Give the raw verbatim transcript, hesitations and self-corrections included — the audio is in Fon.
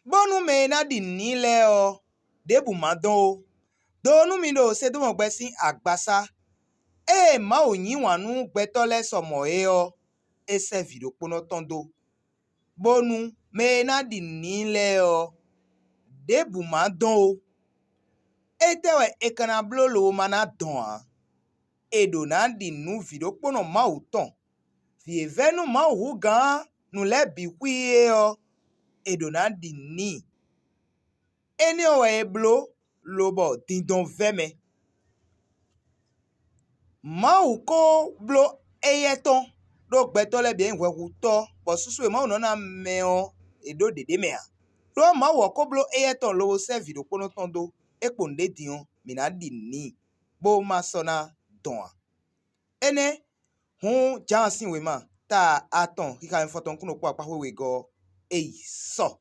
Bónú mɛ e ná ɖi nǔ n'i lɛ́ɛ ɔ́, ɖěbǔ ma dɔn ó. Do nú mi ɖo Sedómɔgbɛ sín agbasá. Ée Mawu yí wǎn nú gbɛtɔ́ lɛ́ɛ sɔ mɔ̌ é ɔ́, é sɛ́ vǐ ɖokpónɔ tɔn dó, bónú mɛ e ná ɖi nǔ n'i lɛ́ɛ ɔ́, ɖěbǔ ma dɔn ó. Étɛ́ wɛ è ka ná bló lobo ma ná dɔn ǎ? È ɖǒ ná ɖi nǔ vǐ ɖokpónɔ Mawu tɔn, vǐ e vɛ́ nú Mawu hú gǎn nǔ lɛ́ɛ bǐ xwí é ɔ́, è ɖǒ ná ɖi n'i. Énɛ́ ɔ́ wɛ è bló lobɔ dindɔn vɛ́ mɛ. Mawu ko bló éyɛ́ tɔn ɖó gbɛtɔ́ lɛ́ɛ bǐ e nyí hwɛhutɔ́, bɔ susu e Mawu nɔ ná mɛ ɔ́, è ɖó ɖě ɖ'é mɛ ǎ. Đó Mawu ɔ́ ko bló éyɛ́ tɔn lobo sɛ́ vǐ ɖokpónɔ tɔn dó. É kpo nǔɖé din ɔ́, mǐ ná ɖi nǔ n'i, bó ma sɔ́ ná dɔn ǎ. Énɛ́ hǔn Jǎan sín wěma ta atɔn xixa nyifɔtɔn nukún ɖokpó akpá xwé wegɔ́ ɔ́, é yi sɔ.